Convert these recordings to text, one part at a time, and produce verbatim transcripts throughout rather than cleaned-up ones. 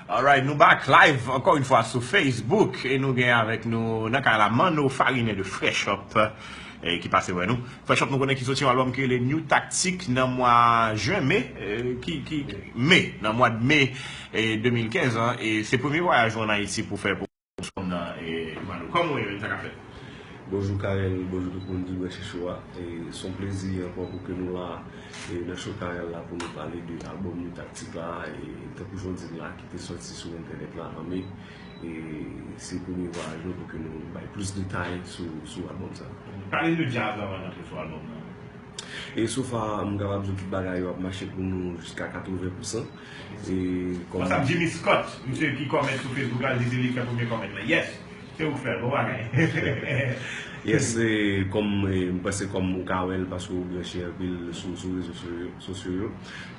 Alright, nou back live ankò yon fwa sou Facebook e nou gen avèk nou nan kay la Manno Farine de Fresh Up, eh, ki pase wè nou. Fresh Up nou konnen ki soti yon albòm ki rele New Tactic nan mwa jen, me, eh, ki, ki, me, nan mwa de me, eh, de mil kenz an, e se premye vwayaj ou ann Ayiti pou fè pwomosyon nan, eh, Manno. Kòman w ye menm, sa k ap fèt? Bonjou Carel, bonjou tout moun ki branche show a. E se yon plezi ankò pou ke nou la, e nan show Carel la pou nou pale de albòm New Tactic la, e tankou jan w di l la, ki te sòti sou entènèt la an me. E se premye vwayaj nou pou ke nou bay plis detay sou, sou albòm sa. Pale de djaz la anvan n antre sou albòm nan. E so far, m kapab di w tout bagay yo ap mache pou nou jiska katreven pousan. E kòm What's up, Jimmy Scott? Misye ki kòmèt sou Facebook la, l di se li k fè premye kòmèt la. Yes! Se ou k fè l, bon bagay. Yes, e kòm, e, m panse kòm ou ka wè l, paske ou branche anpil sou, sou rezo sosyo, sosyo yo.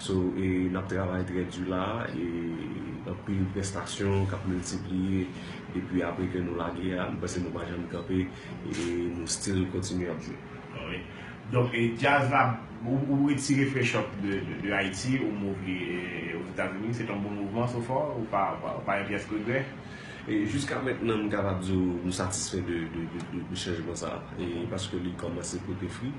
So, e, n ap travay trè di la, e, anpil prestasyon k ap miltipliye depi apre ke nou lage a. M panse nou pa janm kanpe, e nou still kontinye ap jwe. Wi. Donk, e, djaz la, ou, ou retire Fresh Up de, de, de Ayiti, ou move li, e, Ozetazini, se t yon bon mouvman, so far, ou pa, ou pa, ou pa gen pyès regrè? E jiska mentnan, m kapab di w, nou satisfè de, de, de, de, de chanjman sa a. E paske li kòmanse pote fwi.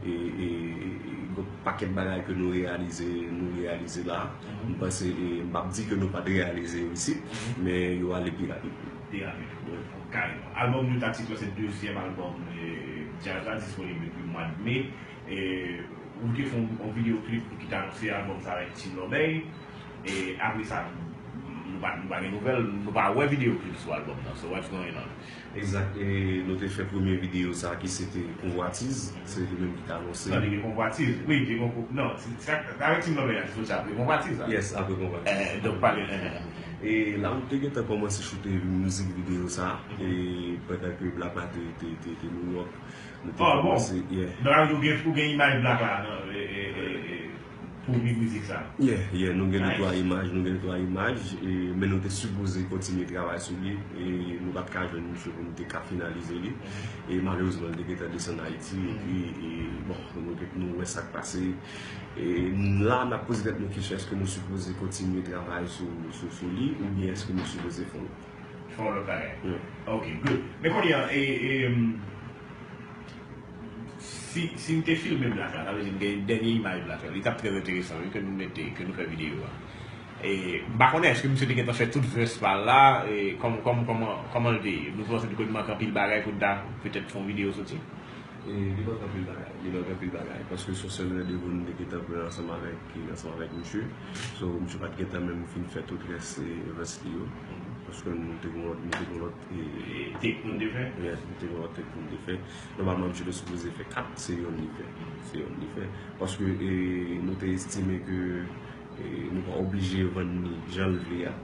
E, e, e, e gon pakèt bagay ke nou reyalize, nou reyalize la. M panse, e m p ap di ke nou pa t reyalize yo isit, men yo ale pi rapid. Pi rapid. Wi. Kareman. Albòm New Tactic la, se dezyèm albòm, e, djaz la, disponib depi mwa de me. E, ou te fè yon, yon videyo klip ki te anonse albòm sa avèk Team Lòbèy. E apre sa, nou pa, nou pa gen nouvèl, nou pa wè videyo klip sou albòm nan. So, what's going on? Egzak. E nou te fè premye videyo sa ki se te Konvwatiz. Se li menm ki te anonse. Non, li gen Konvwatiz. Wi, li gen Konvwatiz. Non, se, se avèk Team Lòbèy la, se soti apre Konvwatiz la. Yes, apre Konvwatiz. Eh, donk, pale, eh. E la, nou te gentan kòmanse choute mizik videyo sa. E pandan ke Black la te, te, te, te New York, nou te Oh, bon. kòmanse, yeah. Donk, ou gen, ou gen imaj Black la, non? E, e, e, e, pou vi mizik sa. Yeah, yeah, nou gen de twa imaj, nou gen de twa imaj, e, men nou te sipoze kontinye travay sou li, e nou pa t ka jwenn misye pou nou te ka finalize li. E malerezman, li te gentan desann Ayiti, epi, e, bon, nou, nou wè sa k pase. E la, n ap poze tèt nou kesyon, èske nou sipoze kontinye travay sou, sou, sou li, oubyen èske nou sipoze fè yon Fè yon lòt bagay. Wi. Ok, good. Men kounye a, e, e, m, si, si m te filme Black la, sa vle di m gen dènye imaj Black la. Li t ap trè enteresan, wi, ke nou mete, ke nou fè videyo a. E, m pa konnen èske misye te gentan fè tout vès pa l la, e, kòm, kòm, kòman, kòman l te ye. Nou panse li konn manke anpil bagay pou n ta petèt fè yon videyo soti? E li manke anpil bagay, li manke anpil bagay, paske se yon sèl randevou nou te gentan pran ansanm avèk, ansanm avèk misye. So, misye pa t gentan menm fin fè tout rès, e, vès li yo. Paske nou te gen lòt, nou te gen lòt, e, E, take nou te fè? Yes, nou te gen lòt take nou te fè. Nòmalman, misye te sipoze fè kat, se yonn li fè. Se yonn li fè. Paske, e, nou te estime ke, e, nou pa oblije vann li jan l vle a.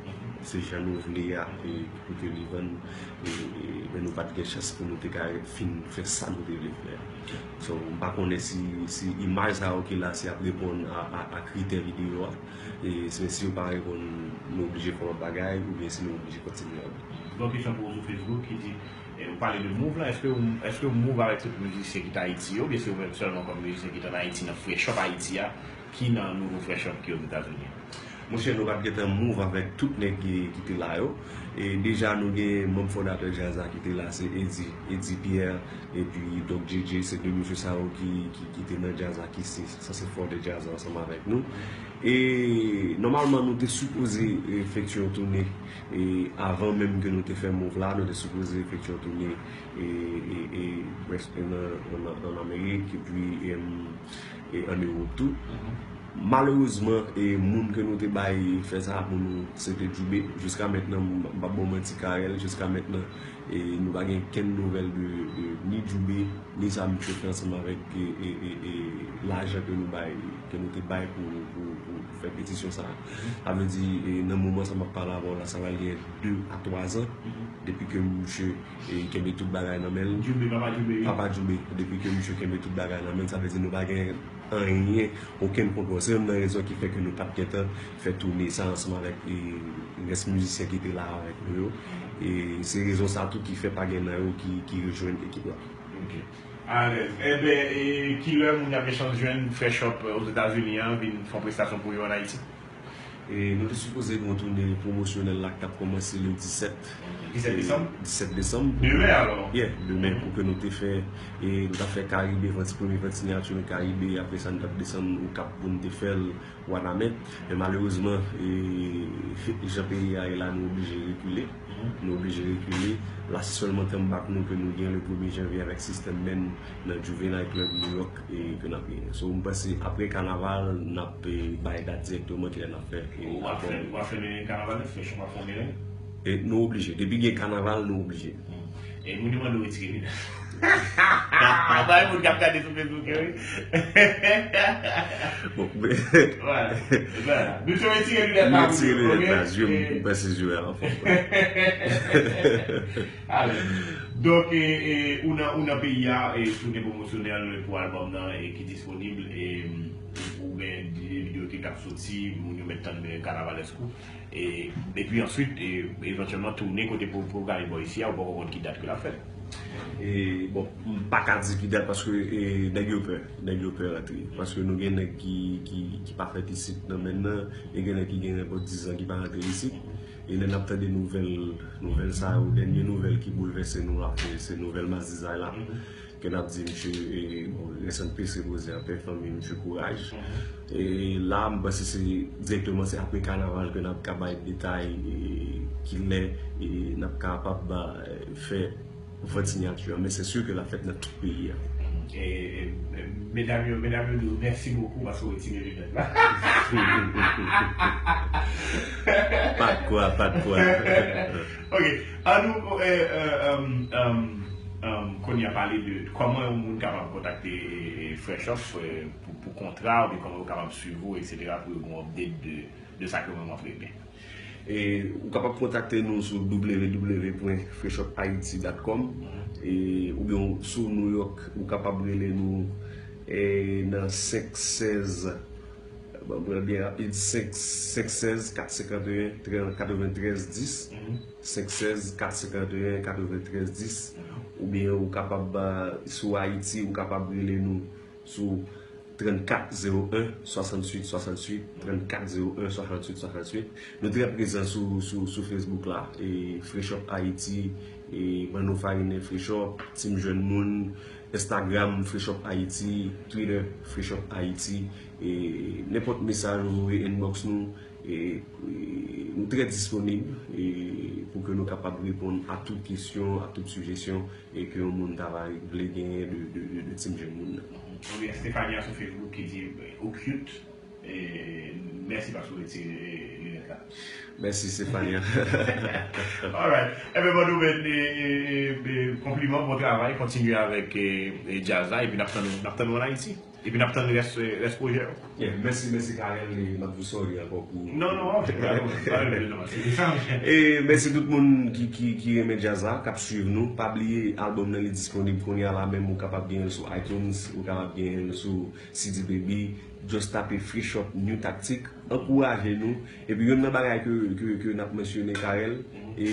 Se jan nou vle a, e, pou ke li vann. E, e, men nou pa t gen chans pou nou te ka fin fè sa nou te vle fè a. So, m pa konnen si, si imaj sa yo ki la, si y ap reponn a, a, a kritè videyo a. E, se si yo pa reponn, nou oblije fè lòt bagay, oubyen si nou oblije kontinye ap Bon kesyon pou ou sou Facebook ki di, e, ou pale de move la, èske ou, èske ou move avèk tout mizisyen ki t Ayiti yo, oubyen se ou menm sèlman kòm mizisyen ki t ann Ayiti nan Fresh Up Ayiti a, ki nan nouvo Fresh Up ki Ozetazini a? Monchè, nou pa t gentan move avèk tout nèg ki, ki te la yo. E deja, nou gen manm fondatè djaz la ki te la, se Eddy, Eddy Pierre, epi Doc J J, se de mesye sa yo ki, ki, ki te nan djaz la, ki se, sanse fonde djaz la ansanm avèk nou. E nòmalman, nou te sipoze efektye yon toune, e avan menm ke nou te fè move la, nou te sipoze efektye yon toune, e, e, e, prèske nan, nan, nan Amerik, epi, em, e ann Ewòp tou. Malerezman, e moun ke nou te bay fè sa pou nou, se te Djoubé. Jiska mentnan, m p ap ba w manti, Carel, jiska mentnan, e nou pa gen kenn nouvèl de, de ni Djoubé, ni sa misye fè ansanm avèk, e, e, e, e lajan ke nou bay, ke nou te bay pou, pou, pou, pou fè petisyon sa a. Sa vle di, e nan moman sa m ap pale avè w la, sa pral gen de a twa zan depi ke misye, e, kenbe tout bagay nan men l. Djoubé, papa Djoubé, wi. Papa Djoubé, depi ke misye kenbe tout bagay nan men l, sa vle di nou pa gen anyen, okenn kontwòl. Se youn nan rezon ki fè ke nou pa t gentan fè toune sa ansanm avèk, e, rès mizisyen ki te la avèk nou yo. E se rezon sa tou ki fè pa gen nan yo ki, ki rejwenn ekip la. Ok. Alèz. Enben, e kilè moun y ap gen chans jwenn Fresh Up, e, Ozetazini an vin fè yon prestasyon pou yo ann Ayiti? E nou te sipoze gen yon toune pwomosyonèl la ki t ap kòmanse le disèt. Disèt desanm? Disèt desanm. Demen alò? Yeah, demen pou ke nou te fè, e nou t ap fè Karibe, vanti, premye vanti sinyati Karibe, apre sa nou t ap desann Okap pou nou te fè l Wanament. Men malerezman, e, jan peyi a ye la, nou oblije rekile. Nou oblije rekile. La se sèlman comeback nou ke nou gen le premye janvye avèk System Band nan Juvenile Club New York e ke n ap genyen. So, m panse apre kanaval, n ap, e, bay dat dirèkteman kilè n ap fè, e, Ou ap fè, album. Ou ap fè menm kanaval, fè chonpa fon menm? E nou oblije. Depi gen kanaval, nou oblye. E moun yo mande w retire linèt. Ba moun k ap gade sou Facebook yo, wi. Bon, men, Voilà. Voilà. Nou te retire linèt m la. retire linèt la, Ok? zye m, E- m panse zye a anfòm. Alò, donk, e, e, ou nan, ou nan peyi a, e, toune pwomosyonèl pou albòm nan, e, ki disponib, e, ou gen de videyo ki ap soti, moun yo mèt tann, e, Kanavalesque. E, epi answit, e, evantyèlman, toune kote pou, pou gade bò isi a, ou poko konn ki dat ke l ap fèt. E, bon, m pa ka di ki dat paske, e, nèg yo pè, nèg yo pè rantre. Paske nou gen nèg ki, ki, ki pa fèt isit nan menm nan, e gen nèg ki gen nenpòt diz an ki pa rantre isit. E lè n ap tande nouvèl, nouvèl sa yo, dènye nouvèl ki boulvèse nou la, se, se nouvèl Mazizay la. Ke n ap di misye, e, bon, rest in peace, repoze an pè fanmi misye, kouraj. E la, m panse se dirèkteman, se apre kanaval ke n ap ka bay detay, e, kilè, e, n ap kapab, e, fè vant sinyati an. Men se si ke l ap fèt nan tout peyi a. E, e, e, medam yo, medam yo di w mèsi bokou paske w retire linèt la. Pa de kwa, pa de kwa. Ok, an nou, e, e, um, um, um, kounye a pale de kòman yon moun kapab kontakte, e, e, Fresh Up, e, pou, pou kontra, oubyen kòman yo kapab swiv ou, etsetera, pou yo gen yon update de, de sa ke mwen m ap regle. E, ou kapab kontakte nou sou w w w pwen fresh up haiti dot com, e, oubyen sou New York, ou kapab rele nou, e, nan senk sèz, bon, mwen byen rapid, senk, senk sèz kat senkanteyen katreventrèz dis, senk sèz kat senkanteyen katreventrèz dis, oubyen ou kapab, a, sou Ayiti, ou kapab rele nou sou trannkat zewo en swasanntuit swasanntuit, trannkat zewo en swasanntuit swasanntuit. Nou trè prezan sou, sou, sou Facebook la, e Fresh Up Haiti, e Manno Farine Fresh Up, Team Jèn Moun, Instagram Fresh Up Haiti, Twitter Fresh Up Haiti, e nenpòt mesaj ou voye inbox nou, e, e nou trè disponib, e pou ke nou kapab reponn a tout kesyon, a tout sijesyon, e ke yon moun ta va vle genyen de, de, de, de Team Jèn Moun nan. Oubyen Stefania sou Facebook ki di, e, ou cute. E, mèsi paske w retire, e, linèt la. Mèsi, Stefania. Alright. Ebyen, bon, nou, e, e, e, e, konpliman, bon travay. Kontinye avèk, e, e, djaz la. Epi n ap tann, n ap tann ou an Ayiti. Epi n ap tann rès, e, rès pwojè yo. Yeah, mèsi, mèsi, Karel, e m ap di w sorry ankò pou... Non, non, pa vle, pa vle, non, se sa. E mèsi tout moun ki, ki, ki renmen djaz la, k ap swiv nou. Pa bliye, albòm nan li disponib kounye a la menm, ou kapab genyen l sou iTunes, ou kapab genyen l sou C D Baby. Just tape Fresh Up New Tactic. Ankouraje nou. Epi youn nan bagay ke, ke, ke n ap mansyone, Karel, e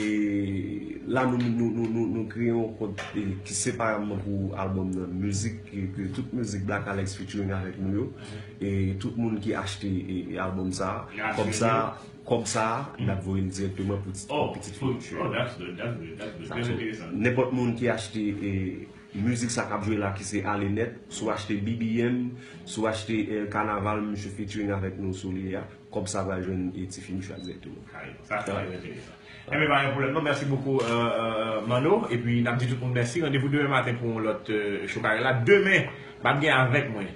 la nou, nou, nou, nou, nou kreye yon kont, e, ki separeman pou albòm nan. Mizik, ke, ke tout mizik Black Alex featuring avèk nou yo. E tout moun ki achte, e, e albòm sa, kòb sa, kòb sa, n ap voye l dirèkteman pou ti, Oh, pou pitit for, future. Oh, that's good, that's good, that's good. Trè enteresan. Nenpòt moun ki achte, e, mizik sa k ap jwe la ki se Ale Nèt, si w achte B B M, si w achte, e, Kanaval, misye featuring avèk nou sou li a, kòb sa pral jwenn, e, tifi misye a dirèkteman. Sa trè enteresan. Ebyen, pa gen pwoblèm non. Mèsi bokou, e, e, Manno. Epi n ap di tout moun mèsi. Randevou demen maten pou yon lòt, e, show Karel la. Demen, m ap gen avèk mwen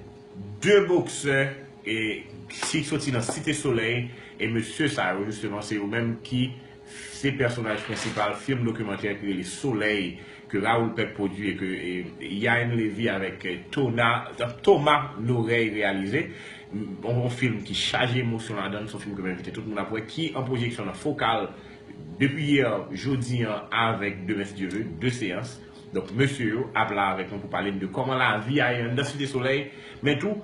de boksè, e, ki soti nan Site Solèy, e mesye sa yo, jisteman, se yo menm ki se pèsonaj prensipal fim dokimantè ki rele Solèy, ke Raoul Peck pwodui e ke, e, Yael Levy avèk, e, Tona, Thomas Lorey reyalize. Yon, yon fim ki chaje emosyon ladan l, se yon fim ke m envite tout moun ap wè, ki an pwojeksyon nan Fokal depi yè, jodi an avèk demen, si Dye vle, de seyans. Donk, mesye yo ap la avèk nou pou pale n de kòman lavi a ye anndan Site Solèy, men tou,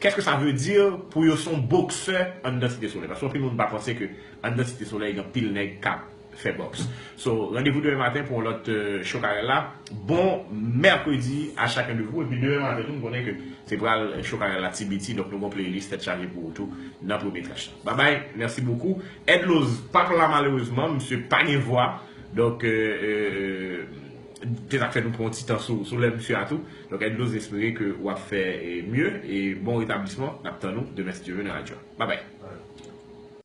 kèske sa vle di pou yo se yon boksè anndan Site Solèy. Paske anpil moun pa panse ke anndan Site Solèy gen anpil nèg k ap fè box. So, randevou demen maten pou yon lòt euh, Chokarella. Bon mèkredi a chacun de vous. Epi demen maten tou, nou konnen ke se pral Chokarella T B T, donk nou gon playlist tèt chaje pou ou tou nan premye tranch lan. Bye bye, merci beaucoup. Edloz p ap la malerezman, misye pa gen vwa. Donk, euh, euh, te sa k fè nou pran yon ti tan sou, sou lè misye a tou. Donk, Edloz, espere ke w ap fè eh, mye e bon retablisman. N ap tann ou demen si Dye vle nan radyo a. Bye bye.